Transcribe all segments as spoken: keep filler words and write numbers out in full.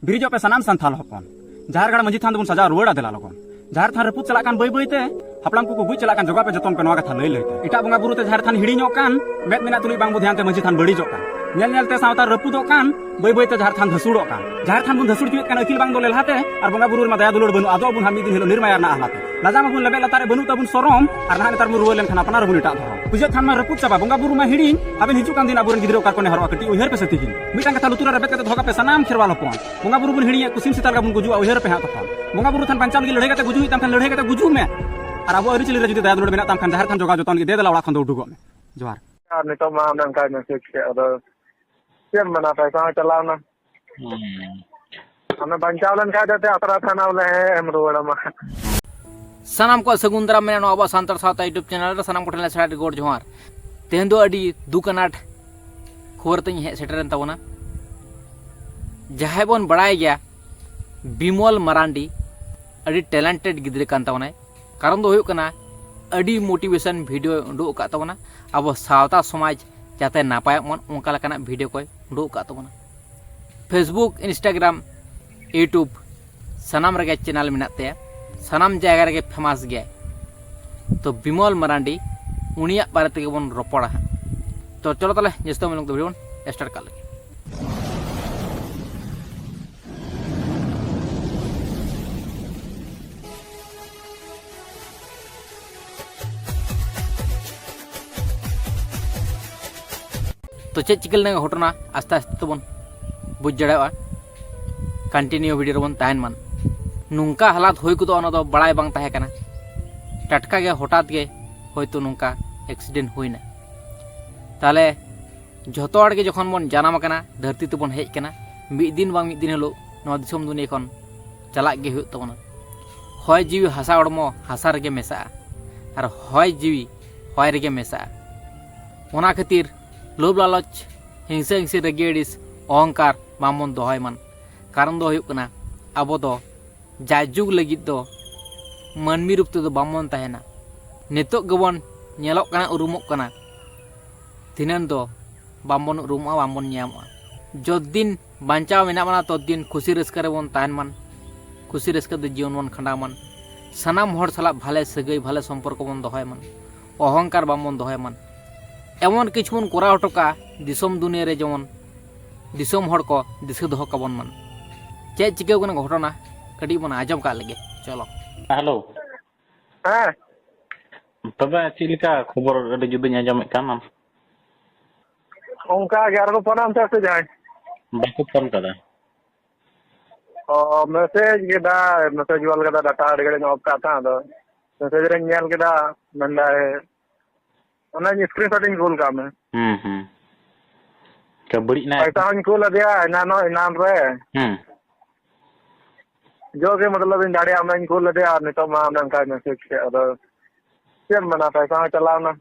ᱵᱤᱨᱤᱡᱚᱜ ᱯᱮ ᱥᱟᱱᱟᱢ ᱥᱟᱱᱛᱟᱞ ᱦᱚᱯᱚᱱ᱾ ᱡᱟᱦᱮᱨ ᱜᱟᱲ ᱢᱟᱹᱡᱷᱤ ᱛᱷᱟᱱ ᱫᱚᱵᱚᱱ ᱥᱟᱡᱟᱣ ᱨᱩᱣᱟᱹᱲᱟ ᱫᱮᱞᱟ ᱞᱚᱜᱚᱱ᱾ ᱡᱟᱦᱮᱨ ᱛᱷᱟᱱ ᱨᱟᱹᱯᱩᱫ ᱪᱟᱞᱟᱜ ᱠᱟᱱ ᱵᱟᱹᱭ ᱵᱟᱹᱭ ᱛᱮ, ᱦᱟᱯᱲᱟᱢ ᱠᱚᱠᱚ ᱜᱩᱡ ᱪᱟᱞᱟᱜ ᱠᱟᱱ ᱡᱚᱜᱟᱣ ᱯᱮ ᱡᱚᱛᱚᱱ ᱯᱮ ᱱᱚᱣᱟ ᱠᱟᱛᱷᱟ ᱞᱟᱹᱭ ᱞᱟᱹᱭ ᱛᱮ᱾ ᱮᱴᱟᱜ ᱵᱚᱸᱜᱟ ᱵᱩᱨᱩ ᱛᱮ ᱡᱟᱦᱮᱨ ᱛᱷᱟᱱ ᱦᱤᱲᱤᱧᱚᱜ ᱠᱟᱱ, ᱢᱮᱫ ᱢᱮᱱᱟᱜ ᱛᱩᱞᱩᱡ ᱵᱟᱝ ᱵᱚ ᱫᱷᱮᱭᱟᱱ ᱛᱮ ᱢᱟᱹᱡᱷᱤ ᱛᱷᱟᱱ ᱵᱟᱹᱲᱤᱡᱚᱜ ᱠᱟᱱ᱾ ᱧᱮᱞ ᱧᱮᱞ ᱛᱮ ᱥᱟᱶᱛᱟ ᱨᱟᱹᱯᱩᱫᱚᱜ ᱠᱟᱱ, ᱵᱟᱹᱭ ᱵᱟᱹᱭ ᱛᱮ ᱡᱟᱦᱮᱨ ᱛᱷᱟᱱ ᱫᱷᱟᱹᱥᱩᱲᱚᱜ ᱠᱟᱱ᱾ ᱡᱟᱦᱮᱨ ᱛᱷᱟᱱ ᱵᱚᱱ ᱫᱷᱟᱹᱥᱩᱲ ᱦᱚᱪᱚᱭᱮᱫ ᱠᱟᱱ ᱟᱹᱠᱤᱞ ᱵᱟᱝ ᱫᱚ ᱞᱮᱞᱦᱟ ᱛᱮ, ᱟᱨ ᱵᱚᱸᱜᱟ ᱵᱩᱨᱩ ᱨᱮᱢᱟ ᱫᱟᱭᱟ ᱫᱩᱞᱟᱹᱲ ᱵᱟᱹᱱᱩᱜ, ᱟᱫᱚ ᱟᱵᱚᱱ ᱦᱟᱸᱜ ᱢᱤᱫ ᱫᱤᱱ ᱦᱤᱞᱳᱜ ᱱᱤᱨᱢᱟᱭᱟ ᱨᱮᱱᱟᱜ ᱟᱦᱞᱟ ᱛᱮ᱾ ᱞᱟᱡᱟ ᱢᱟᱵᱚᱱ ᱞᱮᱵᱮᱫ ᱞᱟᱛᱟᱨ ᱨᱮ ᱵᱟᱹᱱᱩᱜ ᱛᱟᱵᱚᱱ ᱥᱚᱨᱚᱢ, ᱟᱨ ᱱᱟᱦᱟᱜ ᱱᱮᱛᱟᱨ ᱵᱚᱱ ᱨᱩᱣᱟᱹᱲ ᱞᱮᱱᱠᱷᱟᱱ ᱟᱯᱱᱟᱨ ᱦᱚᱸᱵᱚᱱ ᱮᱴᱟᱜ ᱫᱷᱚᱨᱚᱢ᱾ ᱯᱩᱡᱟᱹᱜ ᱛᱷᱟᱱ ᱢᱟ ᱨᱟᱹᱯᱩᱫ ᱪᱟᱵᱟ, ᱵᱚᱸᱜᱟ ᱵᱩᱨᱩ ᱢᱟ ᱦᱤᱲᱤᱧ, ᱟᱵᱮᱱ ᱦᱤᱡᱩᱜ ᱠᱟᱱ ᱫᱤᱱ ᱟᱵᱚᱨᱮᱱ ᱜᱤᱫᱽᱨᱟᱹ ᱚᱠᱟ ᱠᱚᱨᱮ ᱦᱟᱨᱚᱜᱼᱟ, ᱠᱟᱹᱴᱤᱡ ᱩᱭᱦᱟᱹᱨ ᱯᱮᱥᱮ ᱛᱤᱦᱤᱧ᱾ ᱢᱤᱫᱴᱟᱝ ᱠᱟᱛᱷᱟ ᱞᱩᱛᱩᱨ ᱨᱮ ᱨᱮᱵᱮᱫ ᱠᱟᱛᱮ ᱫᱚᱦᱚ ᱠᱟᱜ ᱯᱮ ᱥᱟᱱᱟᱢ ᱠᱷᱮᱨᱣᱟᱞ ᱦᱚᱯᱚᱱ, ᱵᱚᱸᱜᱟ ᱵᱩᱨᱩ ᱵᱚᱱ ᱦᱤᱲᱤᱧᱮᱫ, ᱠᱚ ᱥᱤᱢ ᱥᱮᱛᱟ ᱞᱮᱠᱟ ᱵᱚᱱ ᱜᱩᱡᱩᱜᱼᱟ, ᱩᱭᱦᱟᱹᱨ ᱯᱮ ᱦᱟᱸᱜ ᱛᱚᱠᱷᱚᱱ᱾ ᱵᱚᱸᱜᱟ ᱵᱩᱨᱩ ᱛᱷᱟᱱ ᱵᱟᱧᱪᱟᱣ ᱞᱟᱹᱜᱤᱫ ᱞᱟᱹᱲᱦᱟᱹᱭ ᱠᱟᱛᱮ ᱜᱩᱡᱩᱜ ᱦᱩᱭᱩᱜ ᱛᱟᱢ ᱠᱷᱟᱱ ᱞᱟᱹᱲᱦᱟᱹᱭ ᱠᱟᱛᱮ ᱜᱩᱡᱩᱜ ᱢᱮ, ᱟᱨ ᱟᱵᱚ ᱟᱹᱨᱤᱪᱟᱹᱞᱤ ᱨᱮ ᱡᱩᱫᱤ ᱫᱟᱭᱟ ᱫᱩᱞᱟᱹᱲ ᱢᱮᱱᱟᱜ ᱛᱟᱢ ᱠᱷᱟᱱ ᱡᱟᱦᱮᱨ ᱛᱷᱟᱱ ᱡᱚᱜᱟᱣ ᱡᱚᱛᱚᱱ ᱞᱟᱹᱜᱤᱫ ᱫᱮ ᱫᱮᱞᱟ ᱚᱲᱟᱜ ᱠᱷᱚᱱ ᱫᱚ ᱩᱰᱩᱠᱚᱜ ᱢᱮ᱾ ᱡᱚᱦᱟᱨ᱾ ᱟᱨ ᱱᱤᱛᱚᱜ ᱢᱟ ᱚᱱᱮ ᱚᱱᱠᱟᱭ ᱢᱮᱥᱮᱡᱽ ᱠᱮᱫ, ᱟᱫᱚ ᱪᱮᱫ ᱮᱢ ᱢᱮᱱᱟ, ᱯᱚᱭᱥᱟ ᱦᱚᱸ ᱪᱟᱞᱟᱣᱱᱟ᱾ ᱦᱩᱸ᱾ ᱚᱱᱟ ᱵᱟᱧᱪᱟᱣ ᱞᱮᱱᱠᱷᱟᱡ ᱫᱚ ᱮᱱᱛᱮ ᱟᱥᱨᱟ ᱛᱷᱟᱱᱟ ᱵᱚᱞᱮ ᱦᱮᱸ ᱮᱢ ᱨᱩᱣᱟᱹᱲ ᱟᱢᱟ᱾ ᱥᱟᱱᱟᱢ ᱠᱚᱣᱟᱜ ᱥᱟᱹᱜᱩᱱ ᱫᱟᱨᱟᱢ ᱢᱮᱱᱟᱜᱼᱟ ᱱᱚᱣᱟ ᱟᱵᱚᱣᱟᱜ ᱥᱟᱱᱛᱟᱲ ᱥᱟᱶᱛᱟ YouTube channel ᱨᱮ᱾ ᱥᱟᱱᱟᱢ ᱠᱚᱴᱷᱮᱱ ᱞᱮ ᱥᱟᱨᱦᱟᱣ ᱜᱚᱰ ᱡᱚᱦᱟᱨ᱾ ᱛᱮᱦᱮᱧ ᱫᱚ ᱟᱹᱰᱤ ᱫᱩᱠ ᱟᱱᱟᱴ ᱠᱷᱚᱵᱚᱨ ᱛᱮᱧ ᱦᱮᱡ ᱥᱮᱴᱮᱨᱮᱱ ᱛᱟᱵᱚᱱᱟ᱾ ᱡᱟᱦᱟᱸᱭ ᱵᱚᱱ ᱵᱟᱲᱟᱭ ᱜᱮᱭᱟ, ᱵᱤᱢᱚᱞ ᱢᱟᱨᱟᱱᱰᱤ ᱟᱹᱰᱤ talented ᱜᱤᱫᱽᱨᱟᱹ ᱠᱟᱱ ᱛᱟᱵᱚᱱᱟᱭ᱾ ᱠᱟᱨᱚᱱ ᱫᱚ ᱦᱩᱭᱩᱜ ᱠᱟᱱᱟ, ᱟᱹᱰᱤ motivation video ᱩᱰᱩᱠ ᱟᱠᱟᱫ ᱛᱟᱵᱚᱱᱟ ᱟᱵᱚ ᱥᱟᱶᱛᱟ ᱥᱚᱢᱟᱡᱽ ᱡᱟᱛᱮ ᱱᱟᱯᱟᱭᱚᱜ ᱢᱟ, ᱚᱱᱠᱟ ᱞᱮᱠᱟᱱᱟᱜ video ᱠᱚᱭ ᱩᱰᱩᱠ ᱟᱠᱟᱫ ᱛᱟᱵᱚᱱᱟ᱾ Facebook, Instagram, YouTube ᱥᱟᱱᱟᱢ ᱨᱮᱜᱮ channel ᱢᱮᱱᱟᱜ ᱛᱟᱭᱟ, ᱥᱟᱱᱟᱢ ᱡᱟᱭᱜᱟ ᱨᱮᱜᱮ famous ᱜᱮᱭᱟᱭ᱾ ᱛᱚ ᱵᱤᱢᱚᱞ ᱢᱟᱨᱟᱱᱰᱤ, ᱩᱱᱤᱭᱟᱜ ᱵᱟᱨᱮ ᱛᱮᱜᱮ ᱵᱚᱱ ᱨᱚᱯᱚᱲᱟ ᱦᱟᱸᱜ᱾ ᱛᱚ ᱪᱚᱞᱚ ᱛᱟᱦᱚᱞᱮ ᱡᱟᱹᱥᱛᱤ ᱵᱟᱝ ᱵᱤᱞᱚᱢ ᱠᱟᱛᱮ video ᱵᱚᱱ start ᱠᱟᱜ ᱞᱮᱜᱮ᱾ ᱛᱚ ᱪᱮᱫ ᱪᱤᱠᱟᱹ ᱞᱮᱱᱟ ᱜᱷᱚᱴᱚᱱᱟ, ᱟᱥᱛᱮ ᱟᱥᱛᱮ ᱛᱮᱵᱚᱱ ᱵᱩᱡᱽ ᱫᱟᱲᱮᱭᱟᱜᱼᱟ᱾ Continue video ᱨᱮᱵᱚᱱ ᱛᱟᱦᱮᱱ ᱢᱟ᱾ ᱱᱚᱝᱠᱟ ᱦᱟᱞᱟᱛ ᱦᱩᱭ ᱜᱚᱫᱚᱜᱼᱟ, ᱚᱱᱟ ᱫᱚ ᱵᱟᱲᱟᱭ ᱵᱟᱝ ᱛᱟᱦᱮᱸ ᱠᱟᱱᱟ᱾ ᱴᱟᱴᱠᱟ ᱜᱮ ᱦᱚᱴᱟᱛ ᱜᱮ ᱦᱚᱭᱛᱳ ᱱᱚᱝᱠᱟ accident ᱦᱩᱭᱱᱟ᱾ ᱛᱟᱦᱚᱞᱮ ᱡᱷᱚᱛᱚ ᱦᱚᱲ ᱜᱮ ᱡᱚᱠᱷᱚᱱ ᱵᱚᱱ ᱡᱟᱱᱟᱢ ᱟᱠᱟᱱᱟ, ᱫᱷᱟᱹᱨᱛᱤ ᱛᱮᱵᱚᱱ ᱦᱮᱡ ᱟᱠᱟᱱᱟ, ᱢᱤᱫ ᱫᱤᱱ ᱵᱟᱝ ᱢᱤᱫ ᱫᱤᱱ ᱦᱤᱞᱳᱜ ᱱᱚᱣᱟ ᱫᱤᱥᱚᱢ ᱫᱩᱱᱤᱭᱟᱹ ᱠᱷᱚᱱ ᱪᱟᱞᱟᱜ ᱜᱮ ᱦᱩᱭᱩᱜ ᱛᱟᱵᱚᱱᱟ᱾ ᱦᱚᱭ ᱡᱤᱣᱤ ᱦᱟᱥᱟ ᱦᱚᱲᱢᱚ ᱦᱟᱥᱟ ᱨᱮᱜᱮ ᱢᱮᱥᱟᱜᱼᱟ, ᱟᱨ ᱦᱚᱭ ᱡᱤᱣᱤ ᱦᱚᱭ ᱨᱮᱜᱮ ᱢᱮᱥᱟᱜᱼᱟ᱾ ᱚᱱᱟ ᱠᱷᱟᱹᱛᱤᱨ ᱞᱳᱵᱷ ᱞᱟᱞᱚᱪ, ᱦᱤᱝᱥᱟᱹ ᱦᱤᱝᱥᱤ, ᱨᱟᱹᱜᱤ ᱟᱹᱲᱤᱥ, ᱚᱦᱚᱝᱠᱟᱨ ᱵᱟᱝᱵᱚᱱ ᱫᱚᱦᱚᱭ ᱢᱟ᱾ ᱠᱟᱨᱚᱱ ᱫᱚ ᱦᱩᱭᱩᱜ ᱠᱟᱱᱟ, ᱟᱵᱚ ᱫᱚ ᱡᱟᱭᱡᱩᱜᱽ ᱞᱟᱹᱜᱤᱫ ᱫᱚ ᱢᱟᱹᱱᱢᱤ ᱨᱩᱯ ᱛᱮᱫᱚ ᱵᱟᱝᱵᱚᱱ ᱛᱟᱦᱮᱱᱟ᱾ ᱱᱤᱛᱚᱜ ᱜᱮᱵᱚᱱ ᱧᱮᱞᱚᱜ ᱠᱟᱱᱟ, ᱩᱨᱩᱢᱚᱜ ᱠᱟᱱᱟ, ᱫᱷᱤᱱᱟᱹᱱ ᱫᱚ ᱵᱟᱝᱵᱚᱱ ᱩᱨᱩᱢᱚᱜᱼᱟ, ᱵᱟᱝᱵᱚᱱ ᱧᱟᱢᱚᱜᱼᱟ᱾ ᱡᱚᱛᱫᱤᱱ ᱵᱟᱧᱪᱟᱣ ᱢᱮᱱᱟᱜ ᱵᱚᱱᱟ, ᱛᱚᱛᱫᱤᱱ ᱠᱷᱩᱥᱤ ᱨᱟᱹᱥᱠᱟᱹ ᱨᱮᱵᱚᱱ ᱛᱟᱦᱮᱱ ᱢᱟᱱ, ᱠᱷᱩᱥᱤ ᱨᱟᱹᱥᱠᱟᱹ ᱛᱮ ᱡᱤᱭᱚᱱ ᱵᱚᱱ ᱠᱷᱟᱸᱰᱟᱣ ᱢᱟᱱ, ᱥᱟᱱᱟᱢ ᱦᱚᱲ ᱥᱟᱞᱟᱜ ᱵᱷᱟᱞᱮ ᱥᱟᱹᱜᱟᱹᱭ, ᱵᱷᱟᱞᱮ ᱥᱚᱢᱯᱚᱨᱠᱚ ᱵᱚᱱ ᱫᱚᱦᱚᱭ ᱢᱟᱱ, ᱚᱦᱚᱝᱠᱟᱨ ᱵᱟᱝᱵᱚᱱ ᱫᱚᱦᱚᱭ ᱢᱟᱱ, ᱮᱢᱚᱱ ᱠᱤᱪᱷᱩ ᱵᱚᱱ ᱠᱚᱨᱟᱣ ᱦᱚᱴᱚ ᱠᱟᱜᱼᱟ ᱫᱤᱥᱚᱢ ᱫᱩᱱᱤᱭᱟᱹ ᱨᱮ, ᱡᱮᱢᱚᱱ ᱫᱤᱥᱚᱢ ᱦᱚᱲ ᱠᱚ ᱫᱤᱥᱟᱹ ᱫᱚᱦᱚ ᱠᱟᱵᱚᱱ ᱢᱟᱱ᱾ ᱪᱮᱫ ᱪᱤᱠᱟᱹᱣ ᱠᱟᱱᱟ ᱜᱷᱚᱴᱚᱱᱟ, ᱠᱟᱹᱴᱤᱡ ᱵᱚᱱ ᱟᱸᱡᱚᱢ ᱠᱟᱜ ᱞᱮᱜᱮ᱾ ᱪᱚᱞᱚ᱾ ᱦᱮᱞᱳ᱾ ᱦᱮᱸ᱾ ᱛᱚᱵᱮ ᱪᱮᱫ ᱞᱮᱠᱟ ᱠᱷᱚᱵᱚᱨ? ᱟᱹᱰᱤ ᱡᱩᱫᱟᱹᱧ ᱟᱸᱡᱚᱢᱮᱫ ᱠᱟᱱ ᱟᱢ᱾ ᱚᱱᱠᱟ ᱜᱮ, ᱟᱨ ᱠᱚ ᱯᱷᱳᱱ ᱟᱢ ᱛᱟᱦᱮᱸ ᱥᱮ ᱡᱟᱦᱟᱸᱭ? ᱵᱟᱠᱚ ᱯᱷᱳᱱ ᱠᱟᱫᱟ᱾ ᱚ, ᱢᱮᱥᱮᱡᱽ ᱠᱮᱫᱟ, ᱢᱮᱥᱮᱡᱽ ᱚᱞ ᱠᱮᱫᱟ, ᱰᱟᱴᱟ ᱟᱹᱰᱤ ᱜᱷᱟᱹᱲᱤᱡ ᱚᱯᱷ ᱠᱟᱜ ᱛᱟᱦᱮᱸ, ᱟᱫᱚ ᱢᱮᱥᱮᱡᱽ ᱨᱮᱧ ᱧᱮᱞ ᱠᱮᱫᱟ, ᱢᱮᱱᱫᱟᱭ ᱚᱱᱟᱧ ᱥᱠᱨᱤᱱ ᱥᱚᱴ ᱤᱧ ᱠᱩᱞ ᱠᱟᱜ ᱢᱮ᱾ ᱦᱩᱸ, ᱦᱩᱸ᱾ ᱪᱚ, ᱵᱟᱹᱲᱤᱡ ᱱᱟᱭ᱾ ᱯᱚᱭᱥᱟ ᱦᱚᱸᱧ ᱠᱩᱞ ᱟᱫᱮᱭᱟ ᱮᱱᱟᱱᱚᱜ, ᱮᱱᱟᱱ ᱨᱮ᱾ ᱦᱩᱸ᱾ ᱡᱚ ᱜᱮ ᱢᱚᱛᱞᱚᱵ ᱤᱧ ᱫᱟᱲᱮᱭᱟᱜ ᱚᱱᱟᱧ ᱠᱩᱞ ᱟᱫᱮᱭᱟ, ᱟᱨ ᱱᱤᱛᱚᱜ ᱢᱟ ᱚᱱᱮ ᱚᱱᱠᱟᱭ ᱢᱮᱥᱮᱡᱽ ᱠᱮᱫ᱾ ᱟᱫᱚ ᱪᱮᱫ ᱮᱢ ᱢᱮᱱᱟ, ᱯᱚᱭᱥᱟ ᱦᱚᱸ ᱪᱟᱞᱟᱣ ᱮᱱᱟ᱾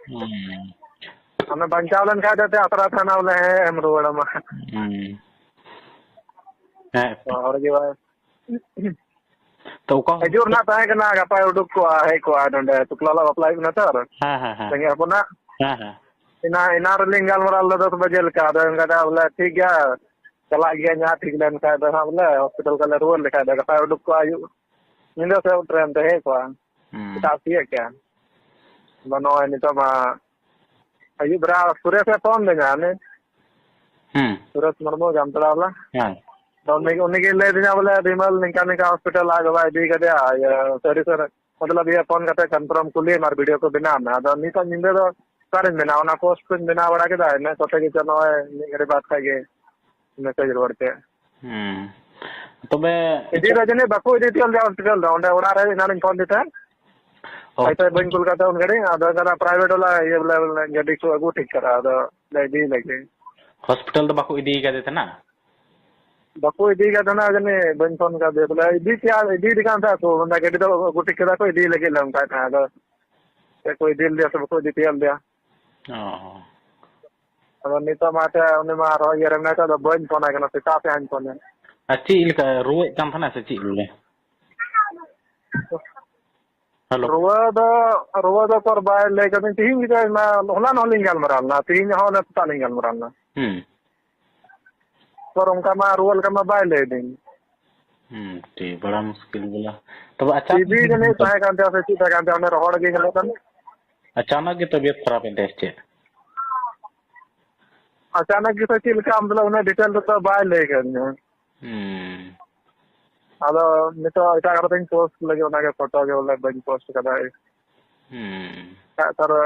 ᱦᱩᱸ᱾ ᱚᱱᱟ ᱵᱟᱧᱪᱟᱣ ᱞᱮᱱᱠᱷᱟᱡ ᱫᱚ ᱮᱱᱛᱮ ᱟᱥᱲᱟ ᱛᱟᱦᱮᱱᱟ ᱵᱚᱞᱮ, ᱦᱮᱸ, ᱮᱢ ᱨᱩᱣᱟᱹᱲ ᱟᱢᱟ᱾ ᱦᱩᱸ᱾ ᱦᱮᱸ᱾ ᱦᱚᱲ ᱜᱮ ᱵᱟᱭ ᱛᱚ ᱚᱠᱟ ᱦᱤᱡᱩᱜ ᱨᱮᱱᱟᱜ ᱛᱟᱦᱮᱸ ᱠᱟᱱᱟ, ᱜᱟᱯᱟᱭ ᱩᱰᱩᱠ ᱠᱚᱜᱼᱟ, ᱦᱮᱡ ᱠᱚᱜᱼᱟ ᱱᱚᱰᱮ, ᱥᱩᱠᱞᱟᱞ ᱵᱟᱯᱞᱟ ᱦᱩᱭᱩᱜ ᱠᱟᱱᱟ ᱛᱚ᱾ ᱦᱮᱸ, ᱦᱮᱸ, ᱦᱮᱸ᱾ ᱥᱟᱸᱜᱮ ᱦᱚᱯᱚᱱᱟᱜ᱾ ᱦᱮᱸ, ᱦᱮᱸ᱾ ᱮᱱᱟ-, ᱮᱱᱟᱝ ᱨᱮᱞᱤᱧ ᱜᱟᱞᱢᱟᱨᱟᱣ ᱞᱮᱫᱟ ᱫᱚᱥ ᱵᱟᱡᱮ ᱞᱮᱠᱟ, ᱟᱫᱚ ᱚᱱᱠᱟ ᱫᱚ ᱵᱚᱞᱮ ᱴᱷᱤᱠ ᱜᱮᱭᱟ, ᱪᱟᱞᱟᱜ ᱜᱮᱭᱟ ᱦᱟᱸᱜ, ᱴᱷᱤᱠ ᱞᱮᱱ ᱠᱷᱟᱡ ᱫᱚ ᱦᱟᱸᱜ ᱵᱚᱞᱮ ᱦᱚᱥᱯᱤᱴᱟᱞ ᱠᱷᱚᱱ ᱞᱮ ᱨᱩᱣᱟᱹᱲ ᱞᱮᱠᱷᱟᱡ ᱫᱚ ᱜᱟᱯᱟᱭ ᱩᱰᱩᱠ ᱠᱚᱜᱼᱟ ᱟᱹᱭᱩᱵ ᱧᱤᱫᱟᱹ ᱥᱮᱫ ᱴᱨᱮᱱ ᱛᱮ ᱦᱮᱡ ᱠᱚᱜᱼᱟ᱾ ᱦᱩᱸ᱾ ᱥᱮᱛᱟᱜ ᱛᱤᱭᱟᱹᱜ ᱠᱮᱜᱼᱟ᱾ ᱟᱫᱚ ᱱᱚᱜᱼᱚᱭ ᱱᱤᱛᱚᱜ ᱢᱟ ᱟᱹᱭᱩᱵ ᱵᱮᱲᱟ ᱥᱩᱨᱮᱥ ᱮ ᱯᱷᱳᱱ ᱞᱤᱧᱟ, ᱩᱱᱤ ᱦᱩᱸ᱾ ᱥᱩᱨᱮᱥ ᱢᱩᱨᱢᱩ, ᱡᱟᱢᱛᱟᱲᱟ ᱵᱟᱞᱟ᱾ ᱦᱮᱸ᱾ ᱟᱫᱚ ᱩᱱᱤ, ᱩᱱᱤ ᱜᱮ ᱞᱟᱹᱭ ᱟᱹᱫᱤᱧᱟ ᱵᱚᱞᱮ, ᱵᱤᱢᱚᱞ ᱱᱤᱝᱠᱟ ᱱᱤᱝᱠᱟ ᱦᱚᱥᱯᱤᱴᱟᱞ ᱟᱡ ᱵᱟᱵᱟᱭ ᱤᱫᱤ ᱠᱟᱫᱮᱭᱟ, ᱤᱭᱟᱹ, ᱥᱟᱹᱨᱤ ᱥᱟᱹᱨᱤ, ᱢᱚᱛᱞᱚᱵ ᱤᱭᱟᱹ ᱯᱷᱳᱱ ᱠᱟᱛᱮ ᱠᱚᱱᱯᱷᱟᱨᱢ ᱠᱩᱞᱤᱭᱮᱢ ᱟᱨ ᱵᱷᱤᱰᱤᱭᱳ ᱠᱚ ᱵᱮᱱᱟᱣ ᱢᱮ᱾ ᱟᱫᱚ ᱱᱤᱛᱚᱜ ᱧᱤᱫᱟᱹ ᱫᱚ ᱚᱠᱟᱨᱮᱧ ᱵᱮᱱᱟᱣᱟ? ᱚᱱᱟ ᱯᱳᱥᱴ ᱠᱚᱧ ᱵᱮᱱᱟᱣ ᱵᱟᱲᱟ ᱠᱮᱫᱟ, ᱤᱱᱟᱹ ᱠᱚᱛᱮ ᱜᱮ ᱪᱚ ᱱᱚᱜᱼᱚᱭ ᱢᱤᱫ ᱜᱷᱟᱹᱲᱤ ᱵᱟᱫ ᱠᱷᱟᱡ ᱜᱮ ᱢᱮᱥᱮᱡᱽ ᱨᱩᱣᱟᱹᱲ ᱠᱮᱫ᱾ ᱦᱩᱸ᱾ ᱛᱚᱵᱮ ᱤᱫᱤ ᱫᱚ ᱡᱟᱹᱱᱤᱡ ᱵᱟᱠᱚ ᱤᱫᱤ ᱦᱚᱪᱚ ᱞᱮᱫᱮᱭᱟ ᱦᱚᱥᱯᱤᱴᱟᱞ ᱫᱚ, ᱚᱸᱰᱮ ᱚᱲᱟᱜ ᱨᱮ ᱮᱱᱟᱱᱤᱧ ᱯᱷᱳᱱ ᱟᱫᱮ ᱛᱟᱦᱮᱸᱫ᱾ ᱚ᱾ ᱯᱚᱭᱥᱟ ᱵᱟᱹᱧ ᱠᱩᱞ ᱠᱟᱫ ᱛᱟᱦᱮᱸᱫ ᱩᱱ ᱜᱷᱟᱹᱲᱤᱡ, ᱟᱫᱚ ᱚᱱᱠᱟ ᱯᱨᱟᱭᱵᱷᱮᱴ ᱵᱟᱞᱟ ᱤᱭᱟᱹ ᱵᱚᱞᱮ ᱜᱟᱹᱰᱤ ᱠᱚ ᱟᱹᱜᱩ ᱴᱷᱤᱠ ᱠᱟᱫᱟ, ᱟᱫᱚ ᱞᱮ ᱤᱫᱤᱭᱮ ᱞᱟᱹᱜᱤᱫ᱾ ᱦᱚᱥᱯᱤᱴᱟᱞ ᱫᱚ ᱵᱟᱠᱚ ᱤᱫᱤ ᱠᱟᱫᱮ ᱛᱟᱦᱮᱱᱟ? ᱵᱟᱠᱚ ᱤᱫᱤ ᱠᱟᱫᱮ ᱛᱟᱦᱮᱱᱟ, ᱡᱟᱹᱱᱤᱡ ᱵᱟᱹᱧ ᱯᱷᱳᱱ ᱠᱟᱫᱮᱭᱟ, ᱵᱚᱞᱮ ᱤᱫᱤ ᱠᱮᱭᱟ, ᱤᱫᱤᱭᱮ ᱠᱟᱱ ᱛᱟᱦᱮᱸᱫ ᱠᱚ, ᱚᱱᱟ ᱜᱟᱹᱰᱤ ᱫᱚ ᱟᱹᱜᱩ ᱴᱷᱤᱠ ᱠᱟᱫᱟ ᱠᱚ, ᱤᱫᱤᱭᱮ ᱞᱟᱹᱜᱤᱫ ᱞᱮ ᱚᱱᱠᱟᱭᱮᱫ ᱛᱟᱦᱮᱸᱫ, ᱟᱫᱚ ᱪᱮᱫ ᱠᱚ ᱤᱫᱤ ᱞᱮᱫᱮᱭᱟ ᱥᱮ ᱵᱟᱠᱚ ᱤᱫᱤ ᱛᱤᱭᱳᱜ ᱞᱮᱫᱮᱭᱟ᱾ ᱚ᱾ ᱟᱫᱚ ᱱᱤᱛᱚᱜ ᱢᱟ ᱮᱱᱛᱮᱫ ᱩᱱᱤ ᱢᱟ ᱟᱨᱦᱚᱸ ᱤᱭᱟᱹ ᱨᱮ ᱢᱮᱱᱟᱭ ᱛᱚ, ᱟᱫᱚ ᱵᱟᱹᱧ ᱯᱷᱳᱱ ᱟᱭ ᱠᱟᱱᱟ, ᱥᱮᱛᱟᱜ ᱥᱮᱫ ᱦᱟᱸᱜ ᱤᱧ ᱯᱷᱳᱱ ᱟᱭᱟ᱾ ᱟᱨ ᱪᱮᱫ ᱞᱮᱠᱟ ᱨᱩᱣᱟᱹᱜ ᱠᱟᱱ ᱛᱟᱦᱮᱱᱟ ᱥᱮ ᱪᱮᱫ ᱵᱚᱞᱮ? ᱦᱮᱞᱳ᱾ ᱨᱩᱣᱟᱹ ᱫᱚ, ᱨᱩᱣᱟᱹ ᱫᱚ ᱩᱠᱩᱨ ᱵᱟᱭ ᱞᱟᱹᱭ ᱠᱟᱹᱫᱤᱧ᱾ ᱛᱤᱦᱤᱧ ᱜᱮ ᱢᱟ, ᱦᱚᱞᱟᱱᱚᱜ ᱞᱤᱧ ᱜᱟᱞᱢᱟᱨᱟᱣ ᱞᱮᱱᱟ, ᱛᱤᱦᱤᱧ ᱦᱚᱸ ᱚᱱᱮ ᱥᱮᱛᱟᱜ ᱞᱤᱧ ᱜᱟᱞᱢᱟᱨᱟᱣ ᱞᱮᱱᱟ᱾ ᱦᱩᱸ᱾ ᱯᱚᱨ ᱚᱱᱠᱟ ᱢᱟ ᱨᱩᱣᱟᱹ ᱞᱮᱠᱟ ᱢᱟ ᱵᱟᱭ ᱞᱟᱹᱭ ᱫᱤᱧ᱾ ᱦᱩᱸ, ᱴᱷᱤᱠ, ᱵᱟᱲᱟ ᱢᱩᱥᱠᱤᱞ ᱜᱮᱞᱟ᱾ ᱛᱚᱵᱮ ᱟᱪᱟᱱᱚᱠ ᱴᱤᱵᱷᱤ ᱡᱟᱹᱱᱤᱡ ᱛᱟᱦᱮᱸ ᱠᱟᱱ ᱛᱟᱭᱟ ᱥᱮ ᱪᱮᱫ ᱛᱟᱦᱮᱸ ᱠᱟᱱ ᱛᱟᱭᱟ, ᱚᱱᱮ ᱨᱚᱦᱚᱲ ᱜᱮ ᱧᱮᱞᱚᱜ ᱠᱟᱱ᱾ ᱟᱪᱟᱱᱚᱠ ᱜᱮ ᱛᱟᱵᱤᱭᱚᱛ ᱠᱷᱟᱨᱟᱯ ᱮᱱ ᱛᱟᱭᱟ ᱥᱮ ᱪᱮᱫ? ᱟᱪᱟᱱᱚᱠ ᱜᱮ ᱥᱮ ᱪᱮᱫ ᱞᱮᱠᱟ, ᱟᱢ ᱫᱚ ᱩᱱᱟᱹᱜ ᱰᱤᱴᱮᱞ ᱫᱚ ᱵᱟᱭ ᱞᱟᱹᱭ ᱠᱟᱫᱤᱧᱟ᱾ ᱦᱩᱸ᱾ ᱟᱫᱚ ᱱᱤᱛᱚᱜ ᱮᱴᱟᱜ ᱠᱚᱨᱮ ᱫᱚᱧ ᱯᱳᱥᱴ ᱞᱟᱹᱜᱤᱫ, ᱚᱱᱟᱜᱮ ᱯᱷᱳᱴᱳ ᱜᱮ ᱵᱚᱞᱮ ᱵᱟᱹᱧ ᱯᱳᱥᱴ ᱠᱟᱫᱟ᱾ ᱦᱩᱸ᱾ ᱮᱴᱟᱜ ᱠᱚᱨᱮ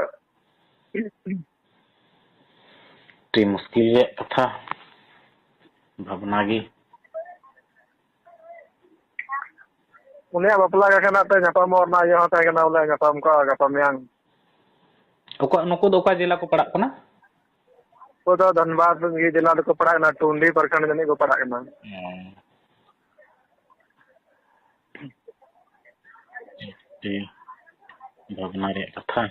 ᱟᱹᱰᱤ ᱢᱩᱥᱠᱤᱞ ᱨᱮᱭᱟᱜ ᱠᱟᱛᱷᱟ, ᱵᱷᱟᱵᱽᱱᱟ ᱜᱮ᱾ ᱩᱱᱤᱭᱟᱜ ᱵᱟᱯᱞᱟ ᱜᱮ ᱠᱟᱱᱟ ᱛᱮ, ᱧᱟᱯᱟᱢᱚᱜ ᱨᱮᱱᱟᱜ ᱤᱭᱟᱹ ᱦᱚᱸ ᱛᱟᱦᱮᱸ ᱠᱟᱱᱟ, ᱵᱚᱞᱮ ᱧᱟᱯᱟᱢ ᱠᱚᱜᱼᱟ ᱜᱟᱯᱟ ᱢᱮᱭᱟᱝ᱾ ᱚᱠᱟ, ᱱᱩᱠᱩ ᱫᱚ ᱚᱠᱟ ᱡᱮᱞᱟ ᱠᱚ ᱯᱟᱲᱟᱜ ᱠᱟᱱᱟ? ᱩᱱᱠᱩ ᱫᱚ ᱫᱷᱟᱱᱵᱟᱫᱽ ᱜᱮ ᱡᱮᱞᱟ ᱫᱚᱠᱚ ᱯᱟᱲᱟᱜ ᱠᱟᱱᱟ, ᱴᱩᱱᱰᱤ ᱯᱨᱚᱠᱷᱚᱸᱰ ᱡᱟᱹᱱᱤᱡ ᱠᱚ ᱯᱟᱲᱟᱜ ᱠᱟᱱᱟ᱾ ᱦᱮᱸ᱾ ᱴᱷᱤᱠ᱾ ᱵᱷᱟᱵᱽᱱᱟ ᱨᱮᱭᱟᱜ ᱠᱟᱛᱷᱟ᱾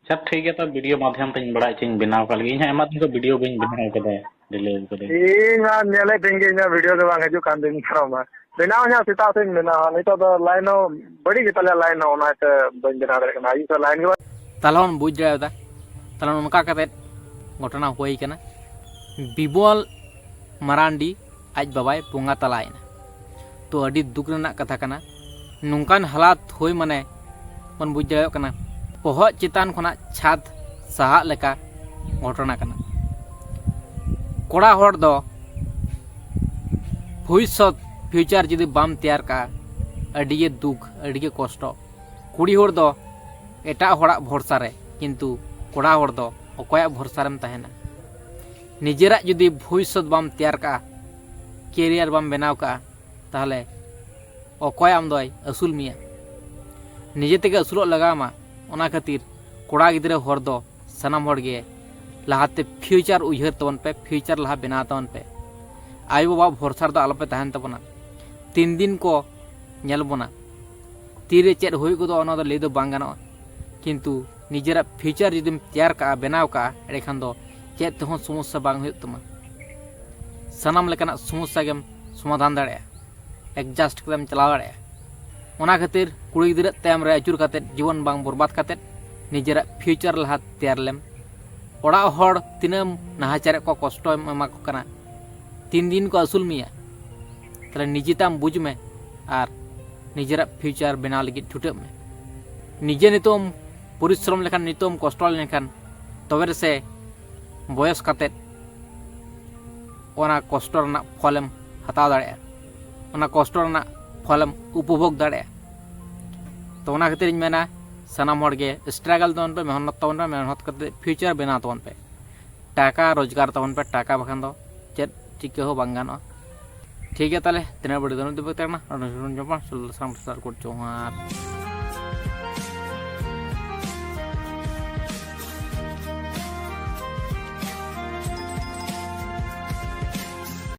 ᱟᱪᱪᱷᱟ, ᱴᱷᱤᱠ ᱜᱮᱭᱟ, ᱛᱚ ᱵᱷᱤᱰᱤᱭᱳ ᱢᱟᱫᱽᱫᱷᱚᱢ ᱛᱮᱧ ᱵᱟᱲᱟᱭ ᱦᱚᱪᱚᱧ ᱵᱮᱱᱟᱣ ᱠᱟᱜ ᱞᱮᱜᱮ᱾ ᱤᱧ ᱦᱚᱸ ᱟᱭᱢᱟ ᱫᱤᱱ ᱠᱷᱚᱱ ᱵᱷᱤᱰᱤᱭᱳ ᱵᱟᱹᱧ ᱵᱮᱱᱟᱣ ᱠᱟᱫᱟ, ᱰᱤᱞᱮ ᱠᱟᱫᱟᱹᱧ᱾ ᱤᱧ ᱢᱟ ᱧᱮᱞᱮᱫ ᱛᱟᱦᱮᱸ ᱜᱮ, ᱤᱧᱟᱹᱜ ᱵᱷᱤᱰᱤᱭᱳ ᱜᱮ ᱵᱟᱝ ᱦᱤᱡᱩᱜ ᱠᱟᱱ ᱛᱤᱧ ᱯᱟᱨᱚᱢᱟ᱾ ᱵᱮᱱᱟᱣ ᱤᱧ ᱦᱟᱸᱜ ᱥᱮᱛᱟᱜ ᱥᱮᱫ ᱤᱧ ᱵᱮᱱᱟᱣᱟ᱾ ᱱᱤᱛᱚᱜ ᱫᱚ ᱞᱟᱭᱤᱱ ᱦᱚᱸ ᱵᱟᱹᱲᱤᱡ ᱜᱮᱛᱟᱞᱮᱭᱟ, ᱞᱟᱭᱤᱱ ᱦᱚᱸ, ᱚᱱᱟᱛᱮ ᱵᱟᱹᱧ ᱵᱮᱱᱟᱣ ᱫᱟᱲᱮᱭᱟᱜ ᱠᱟᱱᱟ᱾ ᱟᱭᱩᱵ ᱥᱮᱫ ᱞᱟᱭᱤᱱ ᱜᱮ ᱵᱟᱝ᱾ ᱛᱟᱦᱞᱮ ᱵᱚᱱ ᱵᱩᱡᱽ ᱫᱟᱲᱮᱭᱟᱫᱟ, ᱛᱟᱦᱞᱮ ᱱᱚᱝᱠᱟ ᱠᱟᱛᱮᱫ ᱜᱷᱚᱴᱚᱱᱟ ᱦᱩᱭ ᱠᱟᱱᱟ᱾ ᱵᱤᱢᱚᱞ ᱢᱟᱨᱟᱱᱰᱤ ᱟᱡ ᱵᱟᱵᱟᱭ ᱵᱚᱸᱜᱟ ᱛᱟᱞᱟᱭᱮᱱᱟ᱾ ᱛᱚ, ᱟᱹᱰᱤ ᱫᱩᱠ ᱨᱮᱱᱟᱜ ᱠᱟᱛᱷᱟ ᱠᱟᱱᱟ᱾ ᱱᱚᱝᱠᱟᱱ ᱦᱟᱞᱟᱛ ᱦᱩᱭ ᱢᱟᱱᱮ ᱵᱚᱱ ᱵᱩᱡᱽ ᱫᱟᱲᱮᱭᱟᱜ ᱠᱟᱱᱟ, ᱵᱚᱦᱚᱜ ᱪᱮᱛᱟᱱ ᱠᱷᱚᱱᱟᱜ ᱪᱷᱟᱫᱽ ᱥᱟᱦᱟᱜ ᱞᱮᱠᱟ ᱜᱷᱚᱴᱚᱱᱟ ᱠᱟᱱᱟ᱾ ᱠᱚᱲᱟ ᱦᱚᱲ ᱫᱚ ᱵᱷᱚᱵᱤᱥᱥᱚᱛ, ᱯᱷᱤᱭᱩᱪᱟᱨ ᱡᱩᱫᱤ ᱵᱟᱢ ᱛᱮᱭᱟᱨ ᱠᱟᱜᱼᱟ, ᱟᱹᱰᱤᱜᱮ ᱫᱩᱠ, ᱟᱹᱰᱤᱜᱮ ᱠᱚᱥᱴᱚ᱾ ᱠᱩᱲᱤ ᱦᱚᱲ ᱫᱚ ᱮᱴᱟᱜ ᱦᱚᱲᱟᱜ ᱵᱷᱚᱨᱥᱟ ᱨᱮ, ᱠᱤᱱᱛᱩ ᱠᱚᱲᱟ ᱦᱚᱲ ᱫᱚ ᱚᱠᱚᱭᱟᱜ ᱵᱷᱚᱨᱥᱟ ᱨᱮᱢ ᱛᱟᱦᱮᱱᱟ? ᱱᱤᱡᱮᱨᱟᱜ ᱡᱩᱫᱤ ᱵᱷᱚᱵᱤᱥᱥᱚᱛ ᱵᱟᱢ ᱛᱮᱭᱟᱨ ᱠᱟᱜᱼᱟ, ᱠᱮᱨᱤᱭᱟᱨ ᱵᱟᱢ ᱵᱮᱱᱟᱣ ᱠᱟᱜᱼᱟ, ᱛᱟᱦᱚᱞᱮ ᱚᱠᱚᱭ ᱟᱢ ᱫᱚᱭ ᱟᱹᱥᱩᱞ ᱢᱮᱭᱟ? ᱱᱤᱡᱮ ᱛᱮᱜᱮ ᱟᱹᱥᱩᱞᱚᱜ ᱞᱟᱜᱟᱣ ᱟᱢᱟ᱾ ᱚᱱᱟ ᱠᱷᱟᱹᱛᱤᱨ ᱠᱚᱲᱟ ᱜᱤᱫᱽᱨᱟᱹ ᱦᱚᱲ ᱫᱚ ᱥᱟᱱᱟᱢ ᱦᱚᱲ ᱜᱮ ᱞᱟᱦᱟᱛᱮ ᱯᱷᱤᱭᱩᱪᱟᱨ ᱩᱭᱦᱟᱹᱨ ᱛᱟᱵᱚᱱ ᱯᱮ, ᱯᱷᱤᱭᱩᱪᱟᱨ ᱞᱟᱦᱟ ᱵᱮᱱᱟᱣ ᱛᱟᱵᱚᱱ ᱯᱮ᱾ ᱟᱭᱳᱼᱵᱟᱵᱟᱣᱟᱜ ᱵᱷᱚᱨᱥᱟ ᱨᱮᱫᱚ ᱟᱞᱚᱯᱮ ᱛᱟᱦᱮᱱ ᱛᱟᱵᱚᱱᱟ᱾ ᱛᱤᱱ ᱫᱤᱱ ᱠᱚ ᱧᱮᱞ ᱵᱚᱱᱟ, ᱛᱤᱨᱮ ᱪᱮᱫ ᱦᱩᱭ ᱜᱚᱫᱚᱜᱼᱟ, ᱚᱱᱟ ᱫᱚ ᱞᱟᱹᱭ ᱫᱚ ᱵᱟᱝ ᱜᱟᱱᱚᱜᱼᱟ᱾ ᱠᱤᱱᱛᱩ ᱱᱤᱡᱮᱨᱟᱜ ᱯᱷᱤᱭᱩᱪᱟᱨ ᱡᱩᱫᱤᱢ ᱛᱮᱭᱟᱨ ᱠᱟᱜᱼᱟ, ᱵᱮᱱᱟᱣ ᱠᱟᱜᱼᱟ, ᱮᱸᱰᱮᱠᱷᱟᱱ ᱫᱚ ᱪᱮᱫ ᱛᱮᱦᱚᱸ ᱥᱚᱢᱚᱥᱥᱟ ᱵᱟᱝ ᱦᱩᱭᱩᱜ ᱛᱟᱢᱟ᱾ ᱥᱟᱱᱟᱢ ᱞᱮᱠᱟᱱᱟᱜ ᱥᱚᱢᱚᱥᱥᱟ ᱜᱮᱢ ᱥᱚᱢᱟᱫᱷᱟᱱ ᱫᱟᱲᱮᱭᱟᱜᱼᱟ, ᱮᱰᱡᱟᱥᱴ ᱠᱟᱛᱮᱢ ᱪᱟᱞᱟᱣ ᱫᱟᱲᱮᱭᱟᱜᱼᱟ᱾ ᱚᱱᱟ ᱠᱷᱟᱹᱛᱤᱨ ᱠᱩᱲᱤ ᱜᱤᱫᱽᱨᱟᱹ ᱛᱟᱭᱚᱢ ᱨᱮ ᱟᱹᱪᱩᱨ ᱠᱟᱛᱮᱫ, ᱡᱤᱵᱚᱱ ᱵᱟᱝ ᱵᱚᱨᱵᱟᱫ ᱠᱟᱛᱮᱫ, ᱱᱤᱡᱮᱨᱟᱜ ᱯᱷᱤᱭᱩᱪᱟᱨ ᱞᱟᱦᱟ ᱛᱮᱭᱟᱨ ᱞᱮᱢ᱾ ᱚᱲᱟᱜ ᱦᱚᱲ ᱛᱤᱱᱟᱹᱜ ᱮᱢ ᱱᱟᱦᱟᱪᱟᱨᱮᱫ ᱠᱚᱣᱟ, ᱠᱚᱥᱴᱚ ᱮᱢ ᱮᱢᱟ ᱠᱚ ᱠᱟᱱᱟ, ᱛᱤᱱ ᱫᱤᱱ ᱠᱚ ᱟᱹᱥᱩᱞ ᱢᱮᱭᱟ? ᱛᱟᱦᱞᱮ ᱱᱤᱡᱮ ᱛᱟᱢ ᱵᱩᱡᱽ ᱢᱮ ᱟᱨ ᱱᱤᱡᱮᱨᱟᱜ ᱯᱷᱤᱭᱩᱪᱟᱨ ᱵᱮᱱᱟᱣ ᱞᱟᱹᱜᱤᱫ ᱪᱷᱩᱴᱟᱹᱜ ᱢᱮ᱾ ᱱᱤᱡᱮ ᱱᱤᱛᱚᱜ ᱮᱢ ᱯᱚᱨᱤᱥᱨᱚᱢ ᱞᱮᱠᱷᱟᱱ, ᱱᱤᱛᱚᱜ ᱮᱢ ᱠᱚᱥᱴᱚ ᱞᱮᱱᱠᱷᱟᱱ, ᱛᱚᱵᱮ ᱨᱮᱥᱮ ᱵᱚᱭᱚᱥ ᱠᱟᱛᱮᱫ ᱚᱱᱟ ᱠᱚᱥᱴᱚ ᱨᱮᱱᱟᱜ ᱯᱷᱚᱞᱮᱢ ᱦᱟᱛᱟᱣ ᱫᱟᱲᱮᱭᱟᱜᱼᱟ, ᱚᱱᱟ ᱠᱚᱥᱴᱚ ᱨᱮᱱᱟᱜ ᱯᱷᱚᱞᱮᱢ ᱩᱯᱚᱵᱷᱳᱜᱽ ᱫᱟᱲᱮᱭᱟᱜᱼᱟ᱾ ᱛᱚ ᱚᱱᱟ ᱠᱷᱟᱹᱛᱤᱨ ᱤᱧ ᱢᱮᱱᱟ, ᱥᱟᱱᱟᱢ ᱦᱚᱲ ᱜᱮ ᱥᱴᱨᱟᱜᱚᱞ ᱛᱟᱵᱚᱱ ᱯᱮ, ᱢᱮᱦᱱᱚᱛ ᱛᱟᱵᱚᱱ ᱯᱮ, ᱢᱮᱦᱱᱚᱛ ᱠᱟᱛᱮ ᱯᱷᱤᱭᱩᱪᱟᱨ ᱵᱮᱱᱟᱣ ᱛᱟᱵᱚᱱ ᱯᱮ, ᱴᱟᱠᱟ ᱨᱳᱡᱽᱜᱟᱨ ᱛᱟᱵᱚᱱ ᱯᱮ, ᱴᱟᱠᱟ ᱵᱟᱠᱷᱟᱱ ᱫᱚ ᱪᱮᱫ ᱪᱤᱠᱟᱹ ᱦᱚᱸ ᱵᱟᱝ ᱜᱟᱱᱚᱜᱼᱟ᱾ ᱴᱷᱤᱠ ᱜᱮᱭᱟ, ᱛᱟᱦᱞᱮ ᱛᱤᱱᱟᱹᱜ ᱵᱟᱹᱲᱤᱡ ᱫᱚ ᱱᱩᱱᱟᱹᱜ ᱫᱷᱟᱹᱵᱤᱡ ᱛᱟᱦᱮᱸ ᱠᱟᱱᱟ᱾ ᱟᱨ ᱡᱚᱦᱟᱨ᱾